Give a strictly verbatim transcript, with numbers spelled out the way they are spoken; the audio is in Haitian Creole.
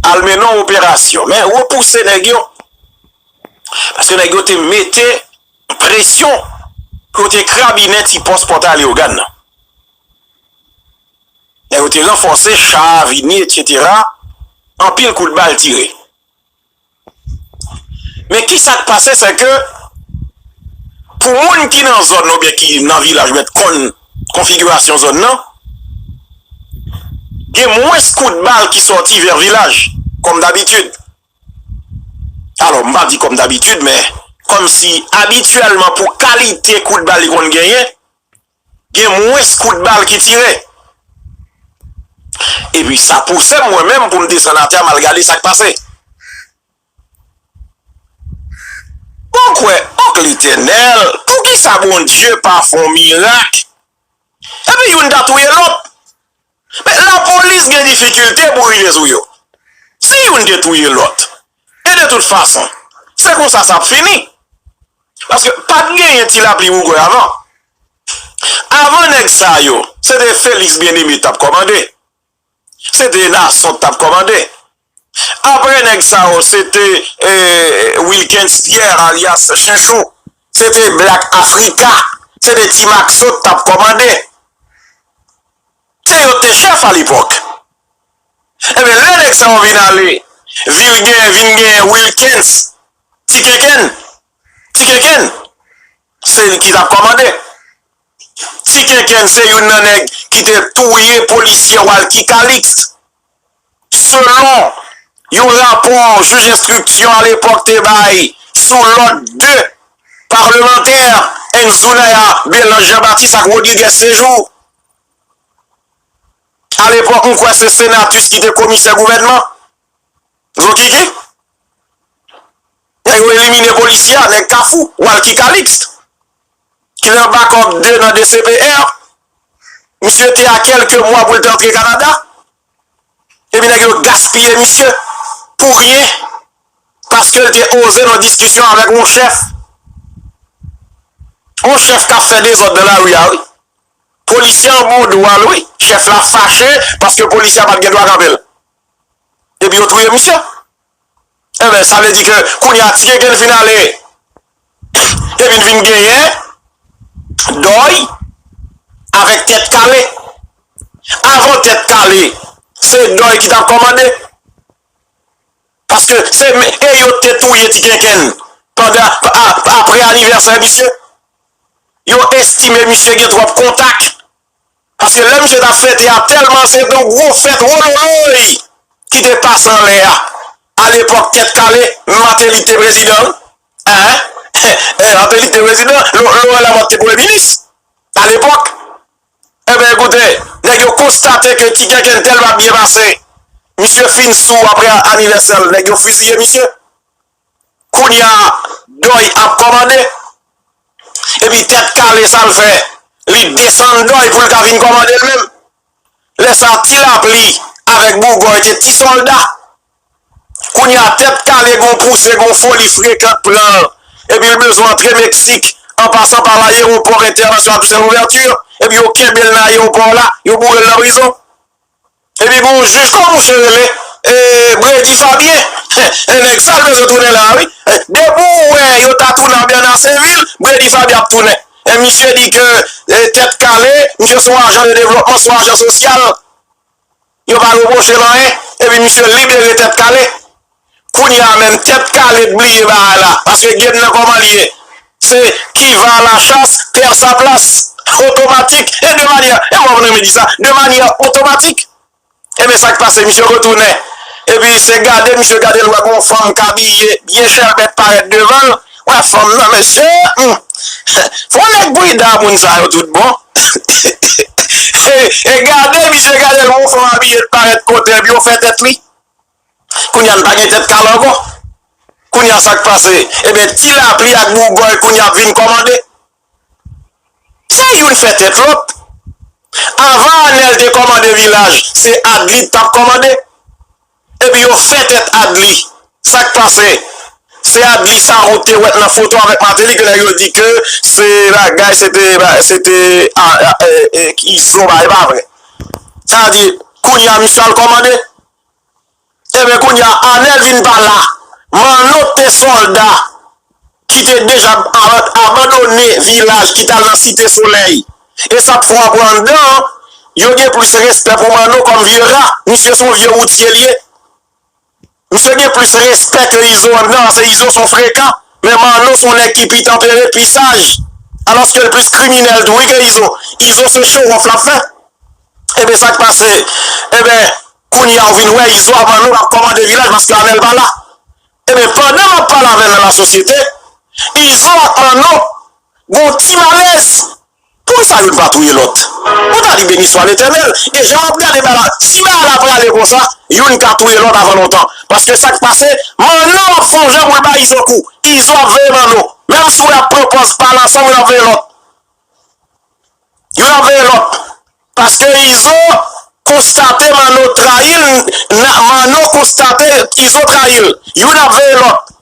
al mennen yon operasyon, men repouse nèg yo. Paske nèg yo te mete presyon pou yo te krabinen ti pòs Pòtay Leyogàn nan. Nèg yo te ranfòse, cha a vini, etsetera. Anpil kout bal tire. Men ki sa k pase, se ke pou moun ki nan zòn nan oubyen ki nan vilaj oubyen t konn konfigirasyon zòn nan, gen mwens kout bal ki sòti vè vilaj, kòm dabitid. Alò, m pa di kòm dabitid, men kòmsi abityèlman pou kalite kout bal li konn genyen, gen mwens kout bal ki tire. Epi sa pouse m mwen menm pou m desann atè a, m al gade sa k pase. Mwen kwè, o Letènèl, poukisa Bondye pa fè yon mirak? Epi youn ta touye lòt. Men lapolis gen difikilte pou rive sou yo. Si youn te touye lòt, e de tout fason, se konsa sa ap fini. Paske pa t genyen Ti Lapli Bougòy avan. Avan nèg sa yo, se te Félix Bien-Aimé t ap kòmande. Se te Nason t ap kòmande. Apre nèg sa yo, se te eh, Wilkens Pierre alyas Chenchou. Se te Black Africa. Se te Ti Maxo t ap kòmande. Se yo te chèf alepòk. Ebyen, lè nèg sa yo vin ale, vin gen, vin gen Wilkens, Ti Kenkenn, Ti Kenkenn, se li ki t ap kòmande. Ti Kenkenn se youn nan nèg ki te touye polisye Walky Calixte. Selon yon rapò jij enstriksyon alepòk te bay sou lòd de palmantè Enzounaya Belange Jean Baptiste ak Rodrigues Séjour. Alepòk, m kwè se Senatus ki te komisè gouvènman. Zokiki. Nèg yo elimine polisye a, nèg Kafou, Walky Calixte, ki nan bakòp de nan D C P R. Misye te a kèlke mwa pou l te antre Kanada. Epi nèg yo gaspiye misye pou ryen. Paske l te oze nan diskisyon avèk yon chèf. Yon chèf k ap fè dezòd nan lari a, wi. Polisye an bon dwa l, wi. Chèf la fache paske polisye a pa t gen dwa kanpe l. Epi yo touye misye. Enben, sa vle di ke kounye a Ti Kenkenn fin ale. Epi n vin genyen Dòy avèk Tèt Kale. Avan Tèt Kale, se Dòy ki t ap kòmande. Paske se e yo te touye Ti Kenkenn pandan, a- apre anivèsè misye. Yo estime misye gen twòp kontak. Paske lè misye t ap fete a, tèlman se te yon gwo fèt wololoy ki te pase anlè a. Alepòk, Tèt Kale, Martelly te prezidan, wi. Hein? Martelly te prezidan, Lo- Laurent Lamothe te premye minis alepòk. Enben, ekoute, nèg yo konstate ke Ti Kenkenn tèlman ap byen pase. Misye fin sou apre anivèsè l, nèg yo fiziye misye. Kounye a, Dòy ap kòmande. Epi Tèt Kale, sa l fè? Li desann Dòy pou l ka vin kòmande l menm. Lè sa a, Ti Lapli avèk Bougòy te ti sòlda. Kounye a, Tèt Kale gon pouse, gon foli frekan pran l. Epi l bezwen antre Meksik, an pasan pa layewopò entènasyonal Toussaint Louverture. Epi yo kenbe l nan ayewopò la, yo boure l nan prizon. Epi gon jij, kòman misye rele? E, Bredy Fabien. E nèg sa l bezwen tounen la, wi. E, depi w wè yo ta tounen a Bernard Sainvil, Bredy Fabien ap tounen. E misye di ke e, Tèt Kale, misye se yon ajan de devlopman, se yon ajan sosyal. Yo pa repwoche l anyen, epi misye libere Tèt Kale. Kounye a menm, Tèt Kale t bliye bagay la, paske game nan kòman l ye? Se qui va à la chasse perd sa place. Otomatik, e de manyè, e mwen renmen di sa, de manyè otomatik. Ebyen, sa k pase, misye retounen. Epi se gade, misye gade, l wè gon fanm k abiye byen chèlbè parèt devan l. Wè fanm nan, mesye, hmm. Fò nèg pridan moun sa yo tout bon. E, e gade, misye gade, l wè yon fanm abiye parèt kote, epi yo fè tèt li. Kounye a, n pa gen Tèt Kale ankò. Kounye a, sa k pase? Ebyen, Ti Lapli ak Bougòy, kounye a, ap vin kòmande. Se youn fè tèt lòt. Avan Anèl te kòmande vilaj, se Adli t ap kòmande. Epi yo fè tèt Adli. Sa k pase? Se Adli sa ou te wè nan foto avèk Martelly ke nèg yo di ke se bagay, se te, se te, a, a, e, e, izo, bagay pa vre. Sa di, kounye a misye al kòmande. Ebyen, Kounye a, Anèl vin pa la. Manno te sòlda ki te deja aba- abandone vilaj ki t al nan Site Solèy. E sa k fè w ap wè anndan an, yo gen plis respè pou Manno kòm vye ra. Misye se yon vye woutye l ye. Misye gen plis respè ke Izo anndan an, paske Izo se yon frekan. Men Manno se yon nèg ki pi tanpere, pi saj. Alòske l plis kriminèl tou, wi, ke Izo. Izo se show off l ap fè. Ebyen, sa k pase? Ebyen, kounye a w vin wè Izo ak Manno ap kòmande vilaj paske Anèl pa la. Ebyen, pandan m ap pale avè l nan lasosyete, Izo ak Manno gon ti malèz. Poukisa youn pa touye lòt? Ou ta di beni swa Letènèl. E jan w ap gade bagay la, si bagay la prale konsa, youn ka touye lòt avan lontan. Paske sa k pase, Manno ap fè yon jan pou l bay Izo kou. Izo ap veye Manno. Menm si w ap pran pòz pale ansanm, youn ap veye lòt. Youn ap veye lòt. Paske Izo konstate Manno trayi l, na- Manno konstate Izo trayi l. Youn ap veye lòt.